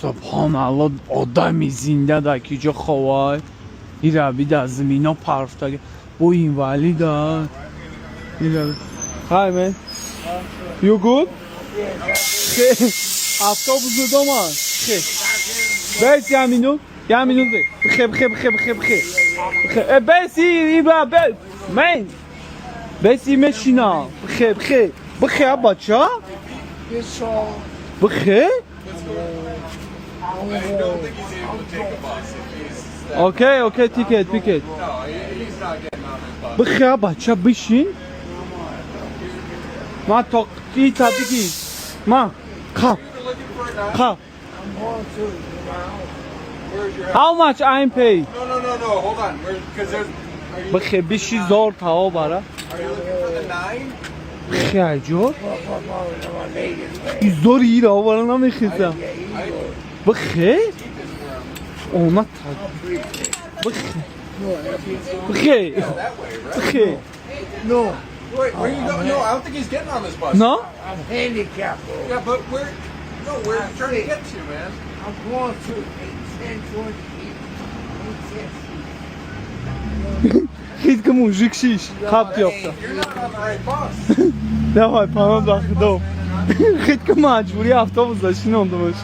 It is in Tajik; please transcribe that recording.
Субҳоналло, одами зинда дар ки ҷо ховай? Ира бида, зимино парфтаги бо инвалида. Ира. Hi, man. You good? Автобус дома. Бес, я минут. Я минут. Бхе, бхе, бхе, бхе, бхе. Бхе. Бес, иба, бес. Man. Бес, мешина. Бхе, бхе. Бхе, бача. Бхе? I don't think he's able to take a bus if he's. Okay, ticket, ticket. No, he's not getting on this bus. Бхе, бача, бишин. Ма то ита бигӣ. Ма. Ха. You're looking for a nine? Ха. Where's your How much I'm pay? No. Hold on. Because there's. Are you, Бхе, биши зор тао бара. Are you looking for the nine? Бхе, айҷо? Зори ира бара намехезам. Бхе? Она так. Бхе. Бхе. That way, right? Бхе. No, Wait, where you go? No, I don't think he's getting on this bus. No? I'm handicapped. Yeah, but where? No, where are you trying to get to, man? I'm going to 810 20 Хит ка мужик шиш. Хаб ёфта. You're not on the right bus. Давай, пано ба худо. Хит ка маҷбури автобус зашинондамаш.